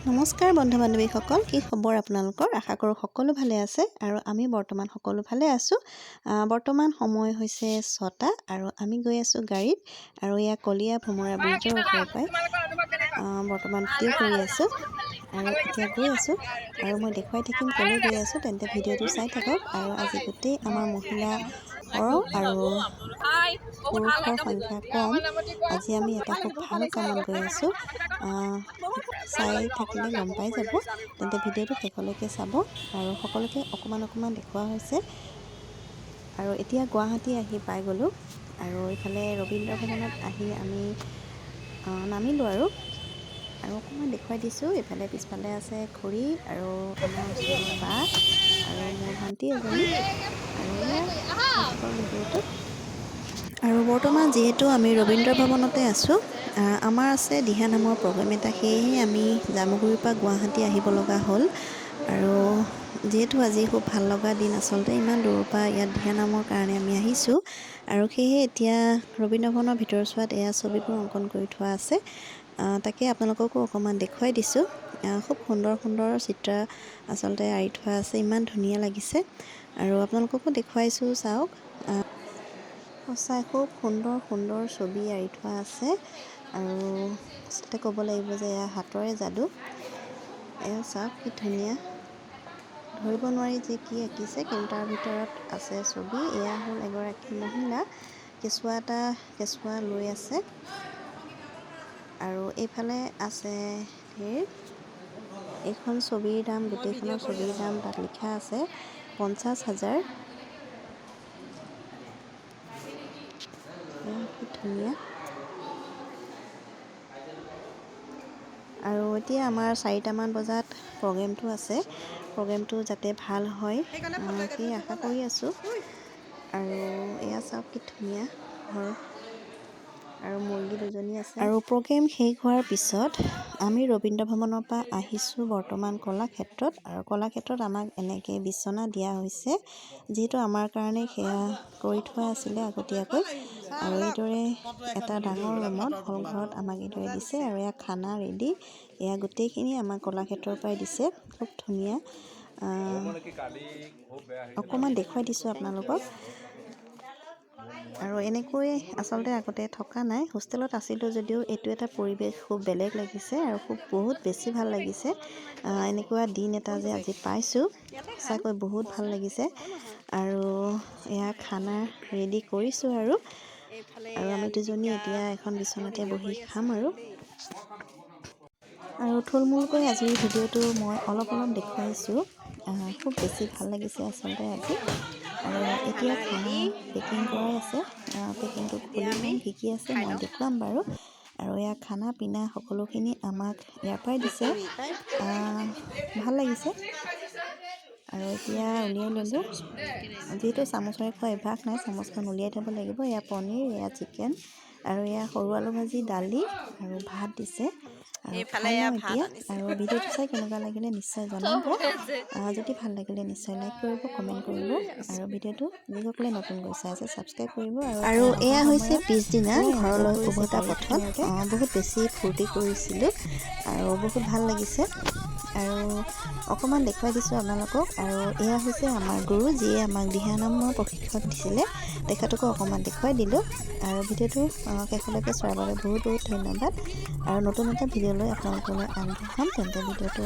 নমস্কাৰ বন্ধু বান্ধৱীসকল, কি খবৰ আপোনালোকৰ? আশা কৰোঁ সকলো ভালে আছে আৰু আমি বৰ্তমান সকলো ভালে আছোঁ। বৰ্তমান সময় হৈছে 6টা আৰু আমি গৈ আছোঁ গাড়ীত আৰু এয়া কলীয়া ভোমোৰা ব্ৰিজৰ ওপৰৰ পৰাই বৰ্তমান ভিডিঅ' কৰি আছোঁ আৰু এতিয়া গৈ আছোঁ আৰু মই দেখুৱাই থাকিম ক'লৈ গৈ আছোঁ। তেন্তে ভিডিঅ'টো চাই থাকক। আৰু আজি গোটেই আমাৰ মহিলা সৰহ আৰু পুৰুষৰ সংখ্যা কম। আজি আমি এটা খুব ভাল কামত গৈ আছোঁ, চাই থাকিলে গম পাই যাব। তেন্তে ভিডিঅ'টো শেষলৈকে চাব আৰু সকলোকে অকণমান অকণমান দেখুওৱা হৈছে। আৰু এতিয়া গুৱাহাটী আহি পাই গ'লোঁ আৰু এইফালে ৰবীন্দ্ৰ ভৱনত আহি আমি নামিলোঁ আৰু আৰু অকণমান দেখুৱাই দিছোঁ। এইফালে পিছফালে আছে খুৰী আৰু আমাৰ ওচৰৰ বা আৰু মোৰ ভণ্টি এজনী আৰু এয়া চাই থাকক ভিডিঅ'টো। আৰু বৰ্তমান যিহেতু আমি ৰবীন্দ্ৰ ভৱনতে আছোঁ, আমাৰ আছে দিহানামৰ প্ৰগ্ৰেম এটা, সেয়েহে আমি জামুগুৰিৰ পৰা গুৱাহাটী আহিব লগা হ'ল। আৰু যিহেতু আজি খুব ভাল লগা দিন, আচলতে ইমান দূৰৰ পৰা ইয়াত দিহানামৰ কাৰণে আমি আহিছোঁ। আৰু সেয়েহে এতিয়া ৰবীন্দ্ৰ ভৱনৰ ভিতৰচোৱাত এয়া ছবিবোৰ অংকন কৰি থোৱা আছে, তাকে আপোনালোককো অকণমান দেখুৱাই দিছোঁ। খুব সুন্দৰ সুন্দৰ চিত্ৰ আচলতে আঁৰি থোৱা আছে, ইমান ধুনীয়া লাগিছে আৰু আপোনালোককো দেখুৱাইছোঁ, চাওক। সঁচাই খুব সুন্দৰ সুন্দৰ ছবি আঁৰি থোৱা আছে আৰু আচলতে ক'ব লাগিব যে এয়া হাতৰে যাদু। এয়া চাওক কি ধুনীয়া, ধৰিব নোৱাৰি যে কি আঁকিছে, কিন্তু তাৰ ভিতৰত আছে ছবি। এয়া হ'ল এগৰাকী মহিলা, কেঁচুৱা এটা কেঁচুৱা লৈ আছে আৰু এইফালে আছে ধেৰ। এইখন ছবিৰ দাম, গোটেইখনৰ ছবিৰ দাম তাত লিখা আছে 50,000। এয়া কি ধুনীয়া। আৰু এতিয়া আমাৰ 4টামান বজাত প্ৰগ্ৰেমটো আছে, প্ৰগ্ৰেমটো যাতে ভাল হয় সেই আশা কৰি আছোঁ। আৰু এয়া চাওক কি ধুনীয়া ঘৰ আৰু মুৰ্গী দুজনী আছে। আৰু প্ৰগ্ৰেম শেষ হোৱাৰ পিছত আমি ৰবীন্দ্ৰ ভৱনৰ পৰা আহিছোঁ বৰ্তমান কলাক্ষেত্ৰত। আৰু কলাক্ষেত্ৰত আমাক এনেকৈ বিচনা দিয়া হৈছে, যিহেতু আমাৰ কাৰণে সেয়া কৰি থোৱা আছিলে আগতীয়াকৈ। আৰু এইদৰে এটা ডাঙৰ ৰুমত হল ঘৰত আমাক এইদৰে দিছে। আৰু এয়া খানা ৰেডি, এয়া গোটেইখিনি আমাক কলাক্ষেত্ৰৰ পৰাই দিছে, খুব ধুনীয়া। অকণমান দেখুৱাই দিছোঁ আপোনালোকক। আৰু এনেকৈ আচলতে আগতে থকা নাই, হোষ্টেলত আছিলোঁ যদিও এইটো এটা পৰিৱেশ খুব বেলেগ লাগিছে আৰু খুব বহুত বেছি ভাল লাগিছে। এনেকুৱা দিন এটা যে আজি পাইছোঁ, সঁচাকৈ বহুত ভাল লাগিছে। আৰু এয়া খানা ৰেডি কৰিছোঁ আৰু আৰু আমি দুজনী এতিয়া এখন বিচনাতে বহি খাম। আৰু আৰু থুলমূলকৈ আজিৰ ভিডিঅ'টো মই অলপ অলপ দেখুৱাইছোঁ, খুব বেছি ভাল লাগিছে আচলতে আজি। আৰু এতিয়া খানা পেকিং কৰাই আছে, পেকিংটো খুলি কি কি আছে মই দেখুৱাম বাৰু। আৰু এয়া খানা পিনা সকলোখিনি আমাক ইয়াৰ পৰাই দিছে, ভাল লাগিছে। আৰু এতিয়া উলিয়াই ল'লোঁ, যিহেতু চামুচেৰে খোৱা অভ্যাস নাই, চামুচখন উলিয়াই থ'ব লাগিব। এয়া পনীৰ, এয়া চিকেন আৰু এয়া সৰু আলু ভাজি, দালি আৰু ভাত দিছে। আৰু খাই লওঁ এতিয়া। আৰু ভিডিঅ'টো চাই কেনেকুৱা লাগিলে নিশ্চয় জনাব, যদি ভাল লাগিলে নিশ্চয় লাইক কৰিব, কমেণ্ট কৰিব আৰু ভিডিঅ'টো যিসকলে নতুনকৈ চাই আছে ছাবস্ক্ৰাইব কৰিব। আৰু এয়া হৈছে পিছদিনা ঘৰলৈ উভতা পথত বহুত বেছি ফূৰ্তি কৰিছিলোঁ আৰু বহুত ভাল লাগিছে আৰু অকণমান দেখুৱাই দিছোঁ আপোনালোকক। আৰু এয়া হৈছে আমাৰ গুৰু, যিয়ে আমাক দিহানামৰ প্ৰশিক্ষণ দিছিলে, তেখেতকো অকণমান দেখুৱাই দিলোঁ। আৰু ভিডিঅ'টো শেষলৈকে চোৱাৰ বাবে বহুত বহুত ধন্যবাদ। আৰু নতুন এটা ভিডিঅ' লৈ আপোনালোকলৈ আগবঢ়াম, তেন্তে ভিডিঅ'টো